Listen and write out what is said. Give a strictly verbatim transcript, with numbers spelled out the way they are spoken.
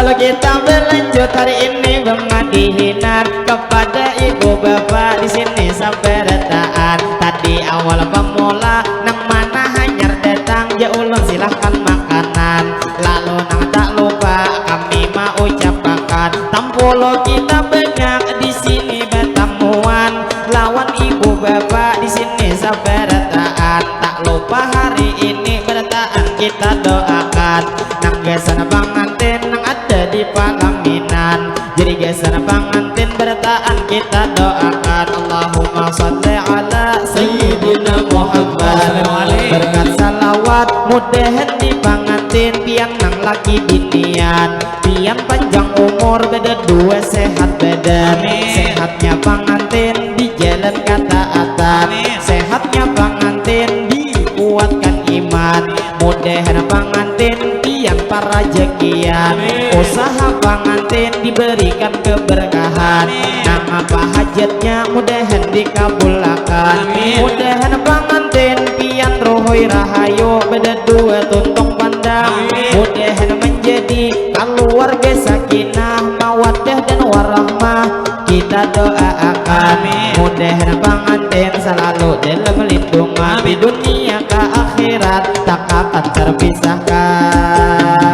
Kita berlanjut hari ini pemadihinan kepada ibu bapak di sini sabarataan. Tadi awal pemula nang mana hanyar datang, ya ulun silahkan makanan. Lalu nang tak lupa kami mau ucapakan, tampulu kita banyak di sini batamuan lawan ibu bapak di sini sabarataan. Tak lupa hari ini barataan kita doakan nang gasan pangantin nang ada di palaminan. Jadi gasan pangantin barataan kita doakan. Allahumma salli ala Sayyidina Muhammad. Berkat salawat mudahan di pangantin pian nang laki binian, pian panjang umur, bada dua sehat badan. Amin. Sehatnya pangantin di jalan kataatan. Amin. Sehatnya pangantin dikuatkan iman. Mudahan pangantin pian parajakian. Amin. Usaha pangantin diberikan keberkahan. Amin. Nang apa hajatnya mudahan dikabulakan. Amin. Mudahan pangantin pian ruhui rahayu, bada dua tuntung pandang. Amin. Mudahan menjadi keluarga sakinah, mawaddah dan warahmah. Kita doaakan. Amin. Mudahan pangantin selalu dalam lindungan. Amin. Di dunia ke akhirat tak akan terpisahkan.